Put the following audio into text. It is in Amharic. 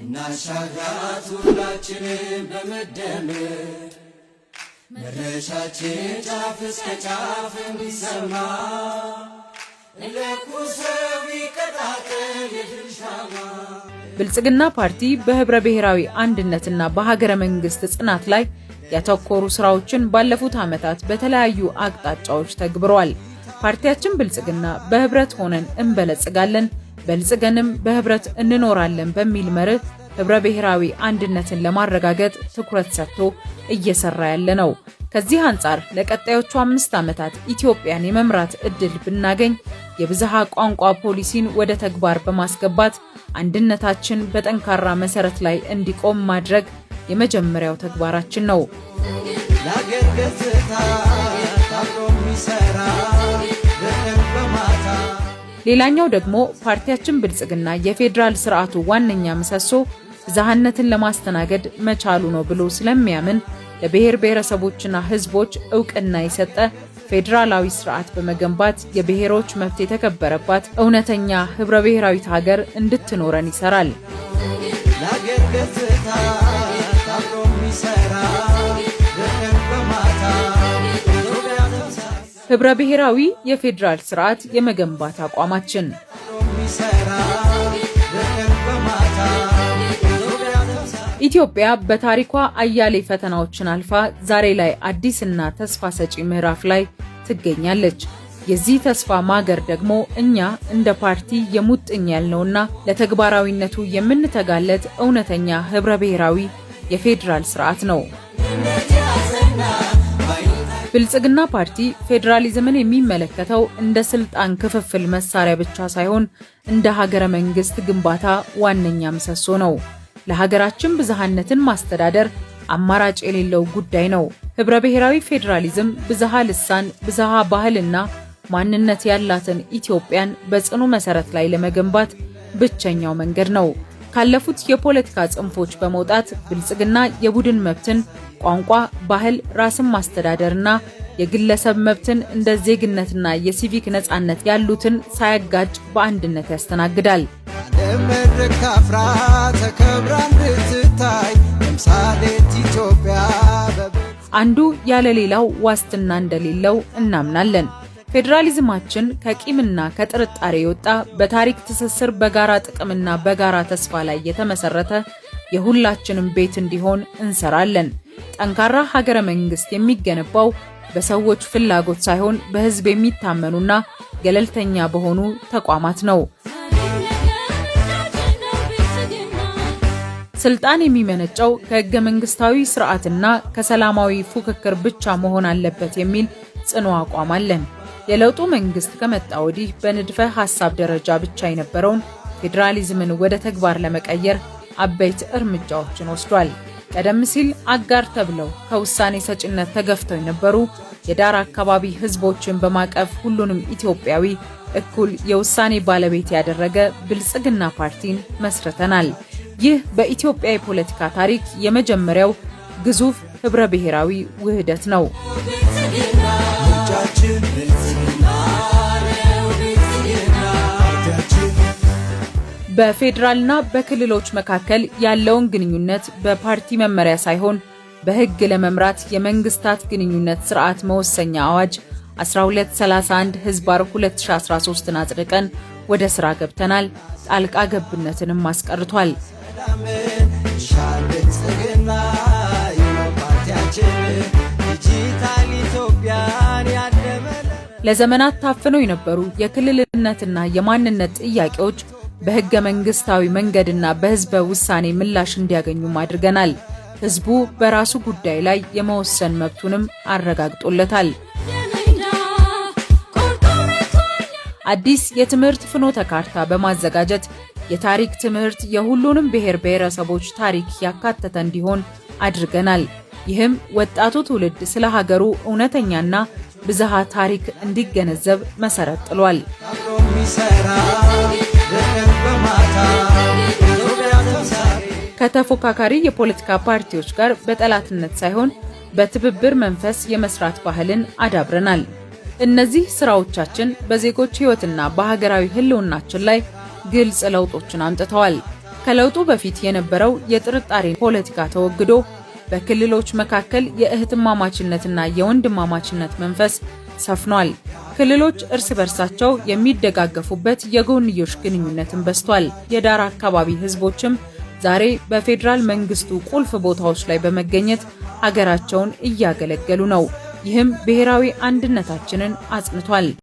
እናሻግራት ሁላችንም በመደመር መድረሻችን ጫፍ እስከ ጫፍ እንዲሰማ ለኩሰው ይቀጣጠል የድል ሻማ። ብልጽግና ፓርቲ በህብረ ብሔራዊ አንድነትና በሀገረ መንግስት ጽናት ላይ ያተኮሩ ስራዎችን ባለፉት ዓመታት በተለያዩ አቅጣጫዎች ተግብረዋል። ፓርቲያችን ብልጽግና በህብረት ሆነን እንበለጽጋለን፣ በልጽገንም በህብረት እንኖራለን በሚል መርህ ህብረ ብሔራዊ አንድነትን ለማረጋገጥ ትኩረት ሰጥቶ እየሰራ ያለ ነው። ከዚህ አንጻር ለቀጣዮቹ 5 ዓመታት ኢትዮጵያን የመምራት እድል ብናገኝ የብዝሃ ቋንቋ ፖሊሲን ወደ ተግባር በማስገባት አንድነታችን በጠንካራ መሰረት ላይ እንዲቆም ማድረግ የመጀመሪያው ተግባራችን ነው። ለአገር ገጽታ ታብሮ የሚሰራ በቀን በማታ። ሌላኛው ደግሞ ፓርቲያችን ብልጽግና የፌዴራል ስርዓቱ ዋነኛ ምሰሶ ብዝሃነትን ለማስተናገድ መቻሉ ነው ብሎ ስለሚያምን ለብሔር ብሔረሰቦችና ሕዝቦች እውቅና የሰጠ ፌዴራላዊ ስርዓት በመገንባት የብሔሮች መብት የተከበረባት እውነተኛ ህብረ ብሔራዊት ሀገር እንድትኖረን ይሰራል። ለአገር ገጽታ ታብሮ የሚሰራ በቀን በማታ ኢትዮጵያ ተምሳሌት ህብረ ብሔራዊ የፌዴራል ስርዓት የመገንባት አቋማችን የሚሰራ በቀን በማታ ኢትዮጵያ ተምሳሌት። ኢትዮጵያ በታሪኳ አያሌ ፈተናዎችን አልፋ ዛሬ ላይ አዲስና ተስፋ ሰጪ ምዕራፍ ላይ ትገኛለች። የዚህ ተስፋ ማገር ደግሞ እኛ እንደ ፓርቲ የሙጥኝ ያልነውና ለተግባራዊነቱ የምንተጋለት እውነተኛ ህብረ ብሔራዊ የፌዴራል ስርዓት ነው። ብልጽግና ፓርቲ ፌዴራሊዝምን የሚመለከተው እንደ ስልጣን ክፍፍል መሳሪያ ብቻ ሳይሆን እንደ ሀገረ መንግስት ግንባታ ዋነኛ ምሰሶ ነው። ለሀገራችን ብዝሃነትን ማስተዳደር አማራጭ የሌለው ጉዳይ ነው። ህብረ ብሔራዊ ፌዴራሊዝም ብዝሃ ልሳን፣ ብዝሃ ባህልና ማንነት ያላትን ኢትዮጵያን በጽኑ መሰረት ላይ ለመገንባት ብቸኛው መንገድ ነው። ካለፉት የፖለቲካ ጽንፎች በመውጣት ብልጽግና የቡድን መብትን፣ ቋንቋ፣ ባህል፣ ራስን ማስተዳደርና የግለሰብ መብትን እንደ ዜግነትና የሲቪክ ነጻነት ያሉትን ሳያጋጭ በአንድነት ያስተናግዳል። ለመድረክ ታፍራ ተከብራ እንድትታይ ተምሳሌት ኢትዮጵያ። አንዱ ያለ ሌላው ዋስትና እንደሌለው እናምናለን። ፌዴራሊዝማችን ከቂምና ከጥርጣሬ የወጣ፣ በታሪክ ትስስር፣ በጋራ ጥቅምና በጋራ ተስፋ ላይ የተመሰረተ የሁላችንም ቤት እንዲሆን እንሰራለን። ጠንካራ ሀገረ መንግስት የሚገነባው በሰዎች ፍላጎት ሳይሆን በሕዝብ የሚታመኑና ገለልተኛ በሆኑ ተቋማት ነው። ስልጣን የሚመነጨው ከህገ መንግስታዊ ስርዓትና ከሰላማዊ ፉክክር ብቻ መሆን አለበት የሚል ጽኑ አቋም አለን። የለውጡ መንግስት ከመጣ ወዲህ በንድፈ ሐሳብ ደረጃ ብቻ የነበረውን ፌዴራሊዝምን ወደ ተግባር ለመቀየር አበይት እርምጃዎችን ወስዷል። ቀደም ሲል አጋር ተብለው ከውሳኔ ሰጭነት ተገፍተው የነበሩ የዳር አካባቢ ህዝቦችን በማቀፍ ሁሉንም ኢትዮጵያዊ እኩል የውሳኔ ባለቤት ያደረገ ብልጽግና ፓርቲን መስርተናል። ይህ በኢትዮጵያ የፖለቲካ ታሪክ የመጀመሪያው ግዙፍ ህብረ ብሔራዊ ውህደት ነው። ምርጫችን ብልጽግና ነው፣ ብልጽግና ፓርቲያችን። በፌዴራልና በክልሎች መካከል ያለውን ግንኙነት በፓርቲ መመሪያ ሳይሆን በህግ ለመምራት የመንግስታት ግንኙነት ስርዓት መወሰኛ አዋጅ 1231 ህዝባር 2013ን አጽድቀን ወደ ስራ ገብተናል። ጣልቃ ገብነትንም አስቀርቷል። ሰላምን ሻል ብልጽግና ነው ፓርቲያችን ዲጂታል ኢትዮጵያን ያለመ። ለዘመናት ታፍነው የነበሩ የክልልነትና የማንነት ጥያቄዎች በህገ መንግስታዊ መንገድና በህዝበ ውሳኔ ምላሽ እንዲያገኙም አድርገናል። ህዝቡ በራሱ ጉዳይ ላይ የመወሰን መብቱንም አረጋግጦለታል። አዲስ የትምህርት ፍኖተ ካርታ በማዘጋጀት የታሪክ ትምህርት የሁሉንም ብሔር ብሔረሰቦች ታሪክ ያካተተ እንዲሆን አድርገናል። ይህም ወጣቱ ትውልድ ስለ ሀገሩ እውነተኛና ብዝሃ ታሪክ እንዲገነዘብ መሰረት ጥሏል። አብሮ የሚሰራ በቀን በማታ ኢትዮጵያ ተምሳሌት። ከተፎካካሪ የፖለቲካ ፓርቲዎች ጋር በጠላትነት ሳይሆን በትብብር መንፈስ የመስራት ባህልን አዳብረናል። እነዚህ ስራዎቻችን በዜጎች ሕይወትና በሀገራዊ ሕልውናችን ላይ ግልጽ ለውጦችን አምጥተዋል። ከለውጡ በፊት የነበረው የጥርጣሬ ፖለቲካ ተወግዶ በክልሎች መካከል የእህትማማችነትና የወንድማማችነት መንፈስ ሰፍኗል። ክልሎች እርስ በርሳቸው የሚደጋገፉበት የጎንዮሽ ግንኙነትን በዝቷል። የዳር አካባቢ ህዝቦችም ዛሬ በፌዴራል መንግስቱ ቁልፍ ቦታዎች ላይ በመገኘት ሀገራቸውን እያገለገሉ ነው። ይህም ብሔራዊ አንድነታችንን አጽንቷል።